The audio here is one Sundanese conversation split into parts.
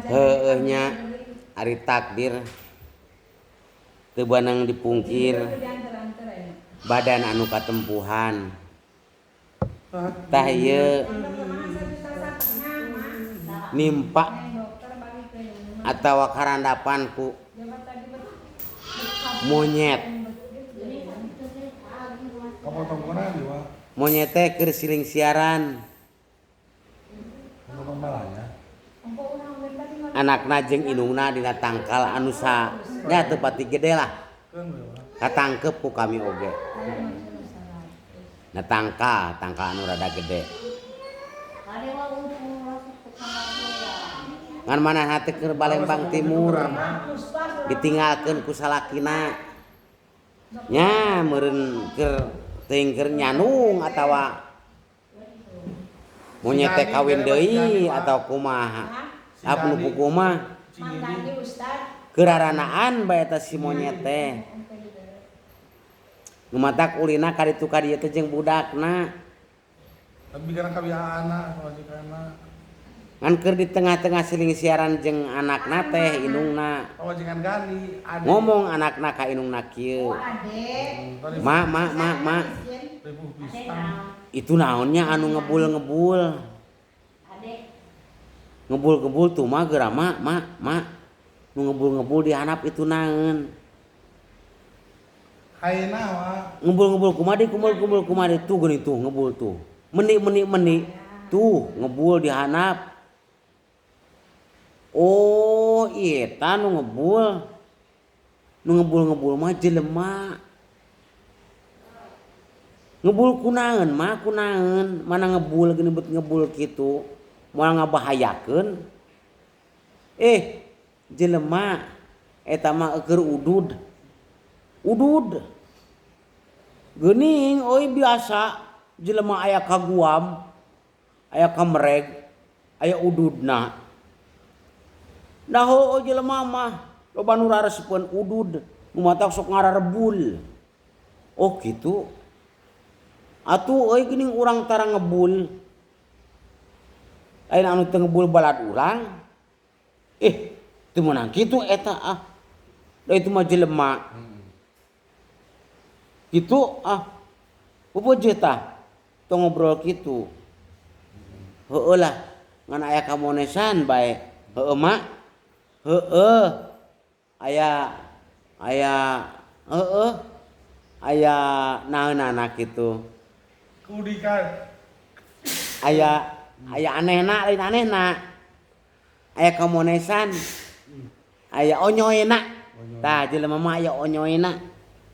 Heueuh nya, ari takdir teu beunang dipungkir, badan anu katempuhan. Tah ieu nimpa atawa karandapan ku monyet. Monyet teh keur siling siaran. Anakna jeung indungna dina tangkal anu sa nya teu pati gede lah. Katangkep ku kami oge. Na tangkal, tangkal anu rada gede. Ngan manehna teh keur Balembang Timur ditinggalkeun ku salakina. Nya meureun keur teuing keur nyanung atawa monyet teh kawin deui atau kumaha. Ap nu puguh mah keur raranaan bae eta si monyet teh. Nu matak ulina ka ditu ka dieu teh jeung budakna. Ngan keur di tengah-tengah siling siaran jeung anakna teh indungna. Ngomong anakna ka indungna kieu. Ma ma ma ma. Itu naonnya anu ngebul-ngebul. Ngebul-ngebul tuh mah geura ma ma ma. Nu ngebul-ngebul di handap itu naon. Ngebul-ngebul kumaha deui kumpul-kumpul kumaha deui tuh geuning tuh ngebul tuh. Meni meni meni tuh ngebul di handap. Oh, eta nu ngebul. Nu ngebul-ngebul mah jelema. Ngebul kunaon mah kunaon, mana ngebul geuning bet ngebul kitu. Moal ngabahayakeun. Jelema eta mah keur udud. Udud. Geuning euy biasa jelema aya kaguam, aya kamereg, aya ududna. Nah heueuh jelema mah loba nu raresepeun udud, nu matak sok ngararebul. Oh kitu. Atuh euy geuning urang tara ngebul. Lain anu teu ngebul balad urang. Teu meunang kitu eta ah. Da itu mah jelema. Kitu ah. Pupujuh tah. Tong ngobrol kitu. Heueuh lah ngan aya kamonesan bae. Heueuh mak. Heueuh. Aya aya heueuh. Aya naeunana kitu. Kudikan. Aya aya anehna lain anehna. Aya kamonesan. Aya onyoena. Tah jelema mah aya onyoena.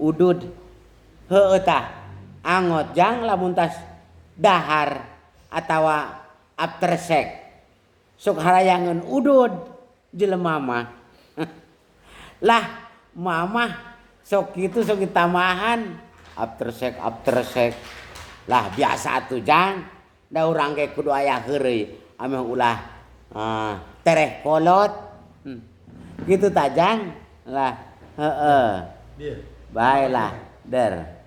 Udud. Heueuh tah. Angot jang lamun tas dahar atawa aftersek. Sok harayangeun udud jelema mah. Lah mamah sok kitu sok ditambahan aftersek aftersek. Lah biasa atuh jang. Da urang ge kudu aya heureuy ameh ulah tereh kolot. Kitu tah jang. Lah heueuh. Bae lah der.